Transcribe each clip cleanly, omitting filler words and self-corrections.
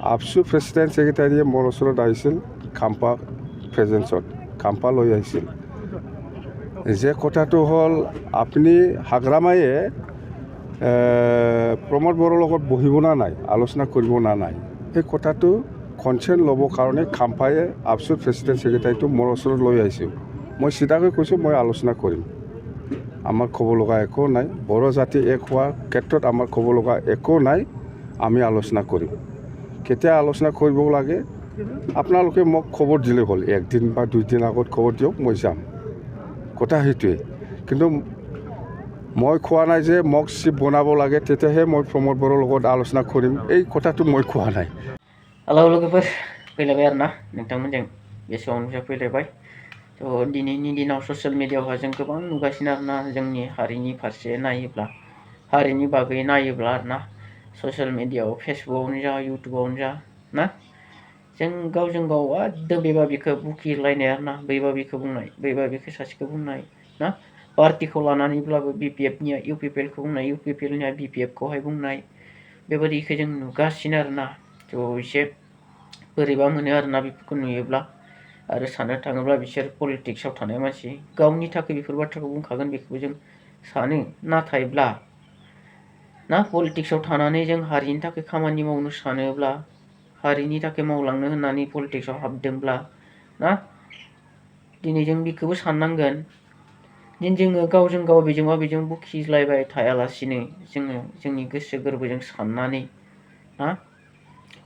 आबसु प्रेसिडेन्ट सेक्रेटारिया मरसुरात आइছিল खाम्फा प्रेजेन्सत खाम्फा লৈ আহিছিল যে কথাটো হ'ল আপুনি হাগ্ৰামায়ে প্ৰমোদ বড়োৰ লগত বহিব না নাই আলোচনা কৰিব না নাই এই কথাটো কনসেন্ট ল'ব কাৰণে খাম্পায়ে আবসু প্ৰেচিডেণ্ট ছেক্ৰেটাৰীটো মোৰ ওচৰত লৈ আহিছিল মই চিধাকৈ কৈছোঁ মই আলোচনা কৰিম আমাৰ ক'ব লগা একো নাই বড়ো জাতি এক হোৱাৰ ক্ষেত্ৰত আমাৰ ক'ব লগা একো নাই আমি আলোচনা কৰিম কেতিয়া আলোচনা কৰিব লাগে আপোনালোকে মোক খবৰ দিলে হ'ল একদিন বা দুইদিন আগত খবৰ দিয়ক মই যাম কথা সেইটোৱে কিন্তু মই কোৱা নাই যে মোক চিপ বনাব লাগে তেতিয়াহে মই প্ৰমোদ বড়োৰ লগত আলোচনা কৰিম এই কথাটো মই কোৱা নাই Halo logofer fैलायबाय आरोना नोंथांमोनजों बे समावनो फैलायबाय थ' दिनैनि दिनाव ससियेल मिडियायावहाय जों गोबां नुगासिनो आरोना जोंनि हारिनि फारसे नायोब्ला हारिनि बागै नायोब्ला आरोना ससियेल मिडियायाव फेसबुकआवनो जा इउटुबावनो जा ना जों गावजों गाव एकदम बेबा बिखौ बुखिलायनाय आरोना बैबा बिखौ बुंनाय बैबा बिखौ सासेखौ बुंनाय ना पार्टिखौ लानानैब्लाबो बिपिएफनिया इउपिपिएलखौ बुंनाय इउपिपिएलनिया बिपिएफखौहाय बुंनाय बेबायदिखौ जों नुगासिनो आरोना थ' एसे बोरैबा मोनो आरोना बेफोरखौ नुयोब्ला आरो साननो थाङोब्ला बिसोर पलिटिक्सआव थानाय मानसि गावनि थाखाय बेफोर बाथ्राखौ बुंखागोन बेखौबो जों सानो नाथायब्ला ना पलिटिक्सआव थानानै जों हारिनि थाखाय खामानि मावनो सानोब्ला हारिनि थाखाय मावलांनो होननानै पलिटिक्सआव हाबदोंब्ला ना दिनै जों बेखौबो साननांगोन दिन जोङो गावजों गाव बेजोंबा बेजों बुखिलायबाय थायालासिनो जोङो जोंनि गोसो गोरबोजों साननानै ना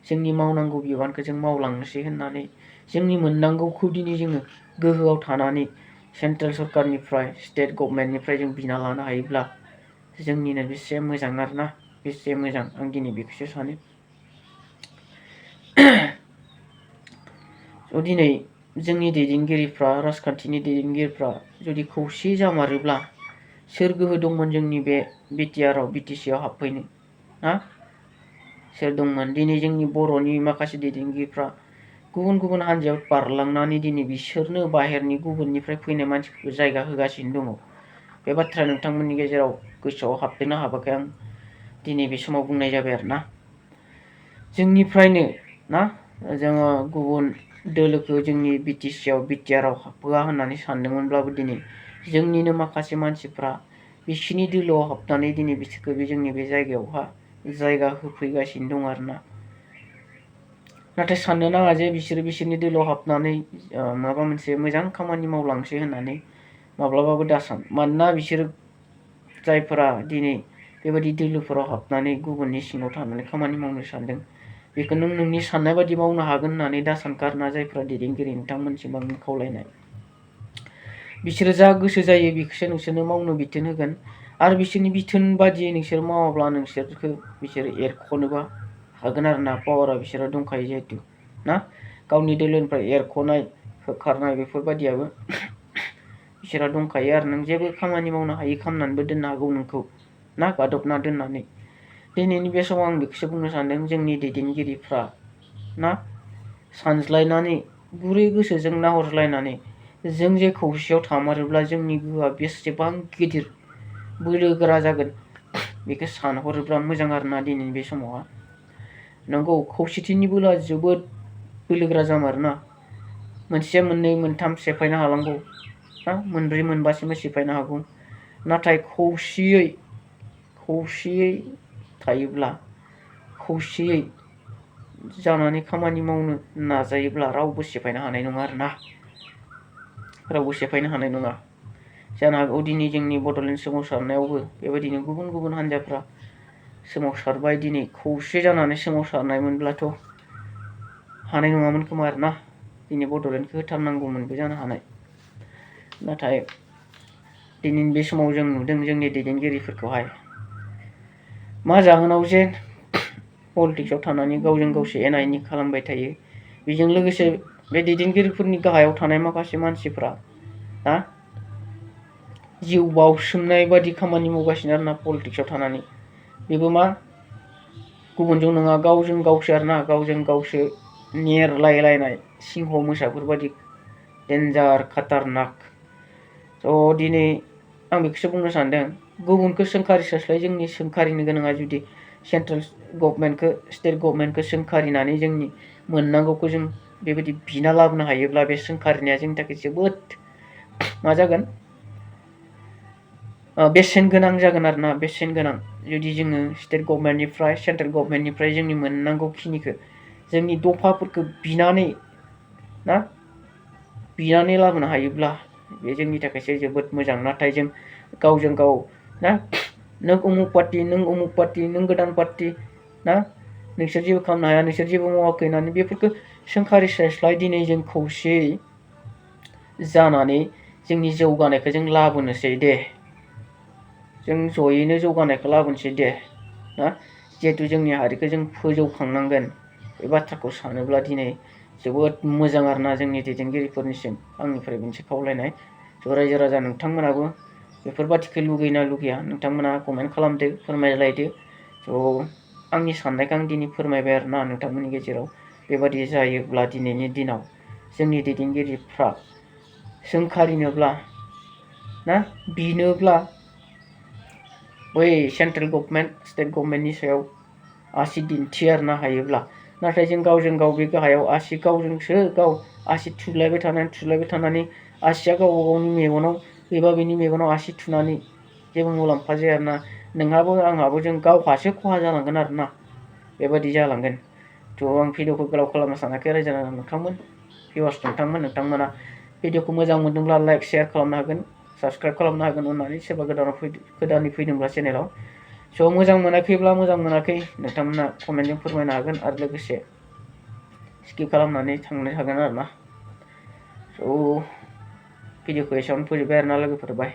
जोंनि मावनांगौ बिबानखौ जों मावलांनोसै होननानै जोंनि मोननांगौखौ दिनै जोङो गोहोआव थानानै सेन्ट्रेल सरकारनिफ्राय स्टेट गभर्नमेन्टनिफ्राय जों बिना लानो हायोब्ला जोंनिनो बेसे मोजां आरोना बेसे मोजां आं दिनै बेखौसो सानो दिनै जोंनि दैदेनगिरिफ्रा राजखान्थिनि दैदेनगिरिफ्रा जुदि खौसे जामारोब्ला सोर गोहो दंमोन जोंनि बे बिटिआरआव बिटिसिआव हाबफैनो ना सोर दंमोन दिनै जोंनि बर'नि माखासे दैदेनगिरिफ्रा गुबुन गुबुन हान्जायाव बारलांनानै दिनै बिसोरनो बाहेरनि गुबुननिफ्राय फैनाय मानसिफोरखौ जायगा होगासिनो दङ बे बाथ्राया नोंथांमोननि गेजेराव गोसोआव हाबदोंना हाबाखै आं दिनै बे समाव बुंनाय जाबाय आरोना जोंनिफ्रायनो ना जोङो गुबुन दोलोखौ जोंनि बिटिसिआव बिटिआरआव हाबहोआ होननानै सानदोंमोनब्लाबो दिनै जोंनिनो माखासे मानसिफ्रा बिसोरनि दोलोआव हाबनानै दिनै बिसोरखौ बे जोंनि बे जायगायावहा जायगा होफैगासिनो दं आरोना नाथाय साननो नाङा जे बिसोरो बिसोरनि दोलोआव हाबनानै माबा मोनसे मोजां खामानि मावलांसै होननानै माब्लाबाबो दासान मानोना बिसोरो जायफोरा दिनै बेबायदि दोलोफोराव हाबनानै गुबुननि सिङाव थानानै खामानि मावनो सानदों बेखौ नों नोंनि साननाय बायदि मावनो हागोन होननानै दासानखा आरोना जायफोरा दैदेनगिरि नोंथांमोनसिम आंनि खावलायनाय बिसोरो जा गोसो जायो बेखौसो नोंसोरनो मावनो बिथोन होगोन आरो बिसोरनि बिथोन बादियै नोंसोर मावाब्ला नोंसोरखौ बिसोरो एरख'नोबा हागोन आरोना पावारा बिसोरो दंखायो जिहेतु ना गावनि दोलोनिफ्राय एरख'नाय होखारनाय बेफोरबायदियाबो बिसोरा दंखायो आरो नों जेबो खामानि मावनो हायि खालामनानैबो दोननो हागौ नोंखौ ना गादबना दोननानै दिनैनि बे समाव आं बेखौसो बुंनो सानदों जोंनि दैदेनगिरिफ्रा ना सानज्लायनानै गुरै गोसोजों नाहरलायनानै जों जे खौसेयाव थामारोब्ला जोंनि गोहोआ बेसेबां गिदिर बोलो गोरा जागोन बेखौ सानहरोब्ला मोजां आरोना दिनैनि बे समावहा नंगौ खौसेथिनि बोलोआ जोबोद बोलोगोरा जामारोना मोनसे मोननै मोनथाम सेफायनो हालांगौ ना मोनब्रै मोनबासिमबो सेफायनो हागौ नाथाय खौसेयै थायोब्ला खौसेयै जानानै खामानि मावनो नाजायोब्ला रावबो सेफायनो हानाय नङा आरोना रावबो सेफायनो हानाय नङा जानो हागौ दिनै जोंनि बड'लेण्ड सोमावसारनायावबो बेबायदिनो गुबुन गुबुन हान्जाफ्रा सोमावसारबाय दिनै खौसे जानानै सोमावसारनायमोनब्लाथ' हानाय नङामोन खोमा आरोना दिनै बड'लेण्डखौ होथारनांगौमोनबो जानो हानाय नाथाय दिनैनि बे समाव जों नुदों जोंनि दैदेनगिरिफोरखौहाय मा जाहोनाव जे पलिटिक्सआव थानानै गावजों गावसो एना एनि खालामबाय थायो बेजों लोगोसे बे दैदेनगिरिफोरनि गाहायाव थानाय माखासे मानसिफ्रा ना जिउ बावसोमनाय बादि खामानि मावगासिनो आरोना पलिटिक्सआव थानानै बेबो मा गुबुनजों नङा गावजों गावसो आरोना गावजों गावसो नेरलायलायनाय सिंह मोसाफोर बादि डेन्जार खाटारनाक थ' दिनै आं बेखौसो बुंनो सानदों गुबुनखौ सोंखारिस्लाय जोंनि सोंखारिनो गोनाङा जुदि सेन्ट्रेल गभर्नमेन्टखौ स्टेट गभर्नमेन्टखौ सोंखारिनानै जोंनि मोननांगौखौ जों बेबायदि बिना लाबोनो हायोब्ला बे सोंखारिनाया जोंनि थाखाय जोबोद मा जागोन बेसेन गोनां जागोन आरोना बेसेन गोनां जुदि जोङो स्टेट गभर्नमेन्टनिफ्राय सेन्ट्रेल गभर्नमेन्टनिफ्राय जोंनि मोननांगौ खिनिखौ जोंनि दफाफोरखौ बिनानै लाबोनो हायोब्ला बे जोंनि थाखायसो जोबोद मोजां। नाथाय जों गावजों गाव नों उमुक पार्टि नों गोदान पार्टि नोंसोर जेबो खालामनो हाया नोंसोर जेबो मावाखै होननानै बेफोरखौ सोंखारिस्लायस्लाय दिनै जों खौसेयै जानानै जोंनि जौगानायखौ जों लाबोनोसै दे, जों जयैनो जौगानायखौ लाबोनोसै दे जिहेथु जोंनि हारिखौ जों फोजौखांनांगोन बे बाथ्राखौ सानोब्ला दिनै जोबोद मोजां आरोना जोंनि दैदेनगिरिफोरनिसिम आंनिफ्राय मोनसे खावलायनाय। ज' रायजो राजा नोंथांमोनाबो बेफोरबादिखौ लुगैना लुगैया नोंथांमोना कमेन्ट खालामदो फोरमायलायदो। थ' आंनि साननायखौ आं दिनै फोरमायबाय आरोना नोंथांमोननि गेजेराव बेबादि जायोब्ला दिनैनि दिनाव जोंनि दैदेनगिरिफ्रा सोंखारिनोब्ला बिनोब्ला बै सेन्ट्रेल गभर्नमेन्ट स्टेट गभर्नमेन्टनि सायाव आसि दिन्थियारनो हायोब्ला, नाथाय जों गावजों गाव बे गाहायाव आसि गावजोंसो गाव आसि थुलायबाय थानानै आसिया गावबा गावनि मेगनाव बेबा बेनि मेगनाव आसि थुनानै जेबो मुलाम्फा जाया आरोना। नोंहाबो आंहाबो जों गावहासो खहा जालांगोन आरोना बेबादि जालांगोन। थ' आं भिडिअखौ गोलाव खालामनो सानाखै रायजो राजा नोंथांमोन भिउवार्स नोंथांमोना भिडिअखौ मोजां मोनदोंब्ला लाइक शेयार खालामनो हागोन, साबस्क्राइब खालामनो हागोन अननानै सोरबा गोदानै फैदोंब्ला चेनेलाव। स' मोजां मोनाखैब्ला मोजां मोनाखै नोंथांमोना कमेन्टजों फोरमायनो हागोन आरो लोगोसे स्किप खालामनानै थांनो हागोन आरोना। स' भिडिअखौ एसेयावनो फोजोबबाय आरोना लोगोफोर बाय।